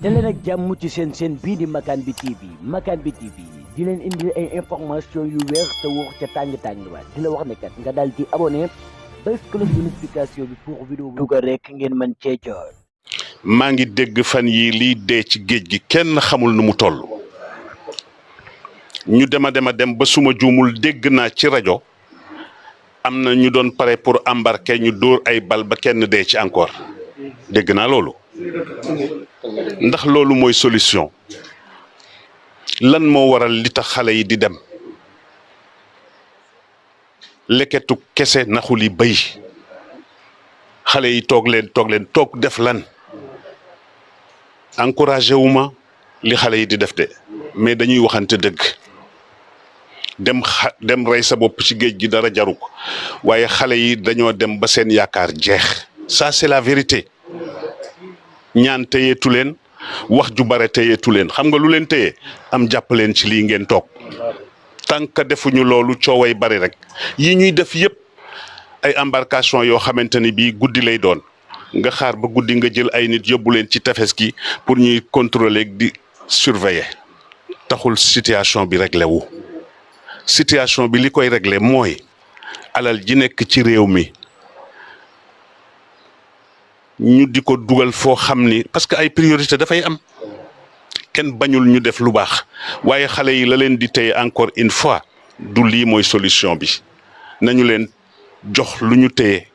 daleen ak jàmm ci seen bii di Makane bi TV Makane bi TV di leen indi ay information yu wér te wóor ca tàng-tàng ba di la wax ne kat nga daal di abonné bés cloche de notification bi pour vidéo bu dugal rek ngeen mën cee jot. maa ngi dégg fan yi liy dee ci géej gi kenn xamul nu mu toll ñu dem ba suma juumul dégg naa ci rajo am na ñu doon pare pour embarquer ñu dóor ay bal ba kenn dee ci encore dégg naa loolu ndax loolu mooy solution lan moo waral li tax xale yi di dem leketu kese naxul yi bay xale yi toog def lan encouragé wu ma li xale yi di def de mais dañuy waxante dëgg dem rey sa bopp ci géej gi dara jaru ko waaye xale yi dañoo dem ba seen yaakaar jeex ça c'est la vérité ñaan téyeetu leen wax ju bare téyeetu leen xam nga lu leen téye am jàpp leen ci lii ngeen toog tant que defuñu loolu cooway bari rek yi ñuy def yépp ay embarcation yoo xamante ni bii guddi lay doon nga xaar ba guddi nga jël ay nit yóbbu leen ci tefes gi pour ñuy contrôler di surveiller taxul situation bi réglé wu situation bi li koy réglé mooy alal ji nekk ci réew mi ñu di ko dugal foo xam ni parce que ay priorité dafay am kenn bañul ñu def lu baax waaye xale yi la leen di téye encore une fois du lii mooy solution bi nañu leen jox lu ñu téye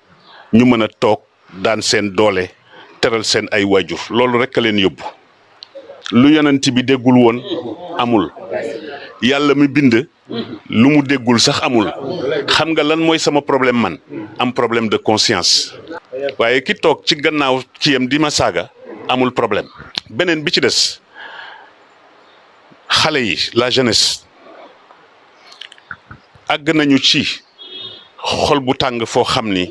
ñu mën a toog daan seen doole teral seen ay waajur loolu rek a leen yóbbu lu yonent bi déggul woon amul yàlla mi bind lu mu déggul sax amul xam nga lan mooy sama problème man am problème de conscience waaye ki toog ci gannaaw ci yam di ma saaga amul problème beneen bi ci des xale yi la jeunesse àgg nañu ci xol bu tàng foo xam ni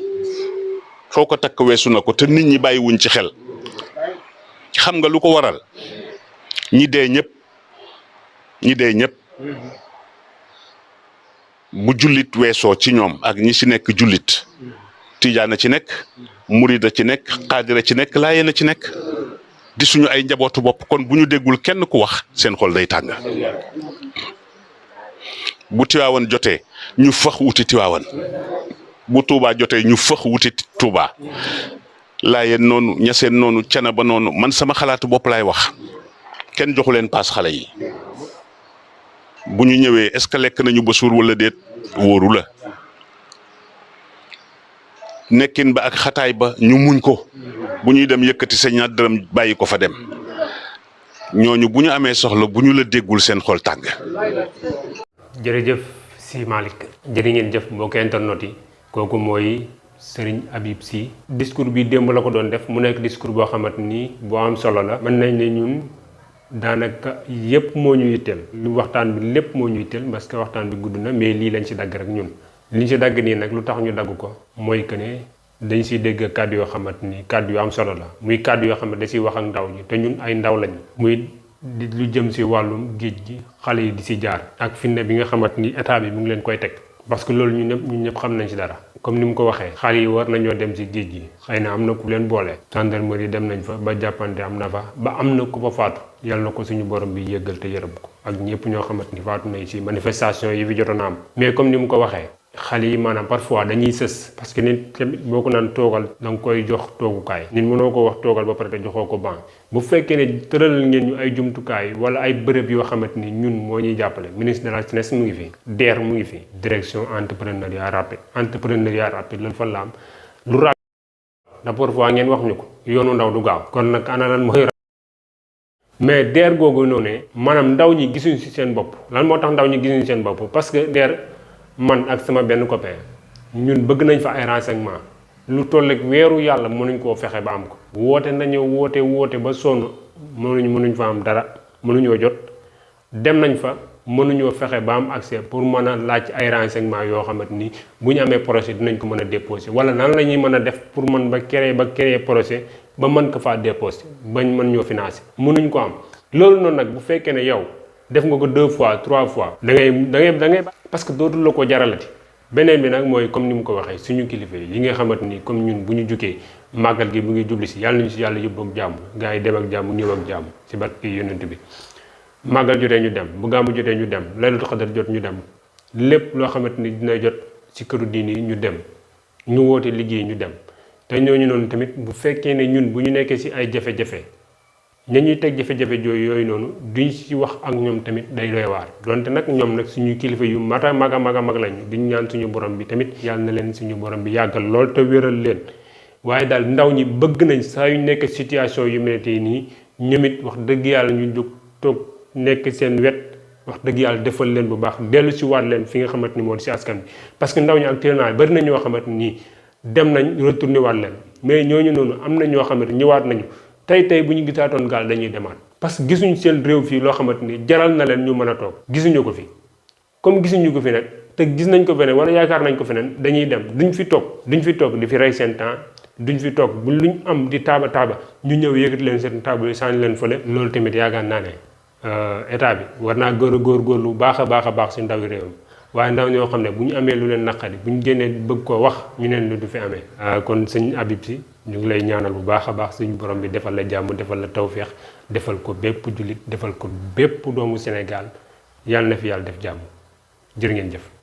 foo ko takk weesu na ko te nit ñi bàyyiwuñ ci xel xam nga lu ko waral ñi dee ñëpp bu jullit weesoo ci ñoom ak ñi ci nekk jullit tijaana ci nekk murida ci nekk xaadira ci nekk laayeen ci nekk di suñu ay njabootu bopp kon bu ñu déggul kenn ku wax seen xol day tàng bu tiwaawan jotee ñu fax wuti tiwaawan bu tuubaa jotee ñu fax wuti tuubaa laayeen noonu ñaseen noonu canaba noonu man sama xalaatu bopp laay wax kenn joxu leen paas xale yi bu ñu ñëwee est-ce que lekk nañu ba suur wala déet wóoru la nekkin ba ak xataay ba ñu muñ ko bu ñuy dem yëkkati sa ñaar dërëm bàyyi ko fa dem ñooñu bu ñu amee soxla bu ñu la déggul seen xol tàng. jërëjëf si Malick jërë ngeen jëf mbokki internet yi kooku mooy Serigne Habib Sy discours bi démb la ko doon def mu nekk discours boo xamante ni boo am solo la mën nañ ne ñun daanaka yépp moo ñu yitteel lu waxtaan bi lépp moo ñu yitteel parce que waxtaan bi gudd na mais lii lañ ci dagg rek ñun liñ ci dagg nii nag lu tax ñu dagg ko mooy que ne dañ siy dégg kàddu yoo xamante ni kàddu yu am solo la muy kàddu yoo xamante da siy wax ak ndaw ñi te ñun ay ndaw lañ muy di lu jëm si wàllum géej gi xale yi di si jaar ak finne bi nga xamante ni état bi mu ngi leen koy teg parce que loolu ñun ñëpp xam nañ si dara comme ni mu ko waxee xale yi war nañoo dem si géej gi xëy na am na ku leen boole gendarmerie dem nañ fa ba jàppante am na fa ba am na ku fa faatu yàlla na ko suñu borom bi yëggal te yërëm ko ak ñëpp ñoo xamante ni faatu nañ si manifestation yi fi jotoon a am mais comme ni mu ko waxee xale yi maanaam parfois dañuy sës parce que nit tamit boo ko naan toogal da nga koy jox toogukaay nit mënoo ko wax toogal ba pare te joxoo ko banc bu fekkee ne tëralal ngeen ñu ay jumtukaay wala ay bërëb yoo xamante ni ñun moo ñuy jàppale ministre de la jeunesse mu ngi fi DER mu ngi fi direction entrepreneuriat rapide loolu fa la am lu rapide da parfois ngeen wax ñu ko yoonu ndaw du gaaw kon nag ana lan mooy mais DER googu noonu maanaam ndaw ñi gisuñ si seen bopp lan moo tax ndaw ñi gisuñ seen bopp parce que DER man ak sama benn copain ñun bëgg nañ fa ay renseignement lu toll ak weeru yàlla mënuñ koo fexe ba am ko woote nañu woote ba sonn mënuñ fa am dara mënuñoo jot dem nañ fa mënuñoo fexe ba am accès pour mën a laaj ay renseignement yoo xamante ni bu ñu amee projet dinañ ko mën a déposer wala nan la ñuy mën a def pour mën ba créer projet ba mën ko faa déposer bañ mën ñoo financer mënuñ ko am loolu noonu nag bu fekkee ne yow def nga ko 2 fois 3 fois da ngay parce que dootul la ko jaralati beneen bi nag mooy comme ni mu ko waxee suñu kilifa yi nga xamante ni comme ñun bu ñu jugee màggal gi bu ngi jubli si yàlla nañu si yàlla yóbbu ak jàmm gars yi dem ak jàmm ñëw ak jàmm si barke yonent bi màggal jotee ñu dem bu gàmmu jotee ñu dem laylatul xadar jot ñu dem lépp loo xamante ni dina jot si këru diini yi ñu dem ñu woote liggéey ñu dem te ñooñu noonu tamit bu fekkee ne ñun bu ñu nekkee si ay jafe-jafe ña ñuy teg jafe-jafe yooyu noonu duñ si wax ak ñoom tamit day doy waar donte nag ñoom nag suñu kilifa yu mag a mag lañu diñ ñaan suñu borom bi tamit yàlla na leen suñu borom bi yàggal lool te wéral leen waaye daal ndaw ñi bëgg nañ saa yu nekk situation yu mel nii ñoom it wax dëgg yàlla ñu jóg toog nekk seen wet wax dëgg yàlla defal leen bu baax dellu si waat leen fi nga xamante ni moo di si askan bi parce que ndaw ñi actuellement bari na ñoo xamante nii dem nañ retourné waat leen mais ñooñu noonu am na ñoo xamante ñëwaat nañu tey bu ñu gisaatoon gaal dañuy demaat parce que gisuñu seen réew fii loo xamante ni jaral na leen ñu mën a toog gisuñu ko fi comme gisuñu ko fi nag te gis nañ ko feneen wala yaakaar nañ ko feneen dañuy dem duñ fi toog di fi rey seen temps duñ fi toog bu luñ am di taaba ñu ñëw yëkkati leen seen taaba yi sànni leen fële loolu tamit yaakaar naa ne état bi war naa góorgóorlu baax a baax si ndawi réew mi waaye ndaw ñoo xam ne bu ñu amee lu leen naqari bu ñu génnee bëgg koo wax ñu neen lu du fi amee kon sëñ Habib Sy ñu ngi lay ñaanal bu baax a baax suñu borom bi defal la jàmm defal la tawféex defal ko bépp jullit defal ko bépp doomu Sénégal yàlla na fi yàlla def jàmm jërë ngeen jëf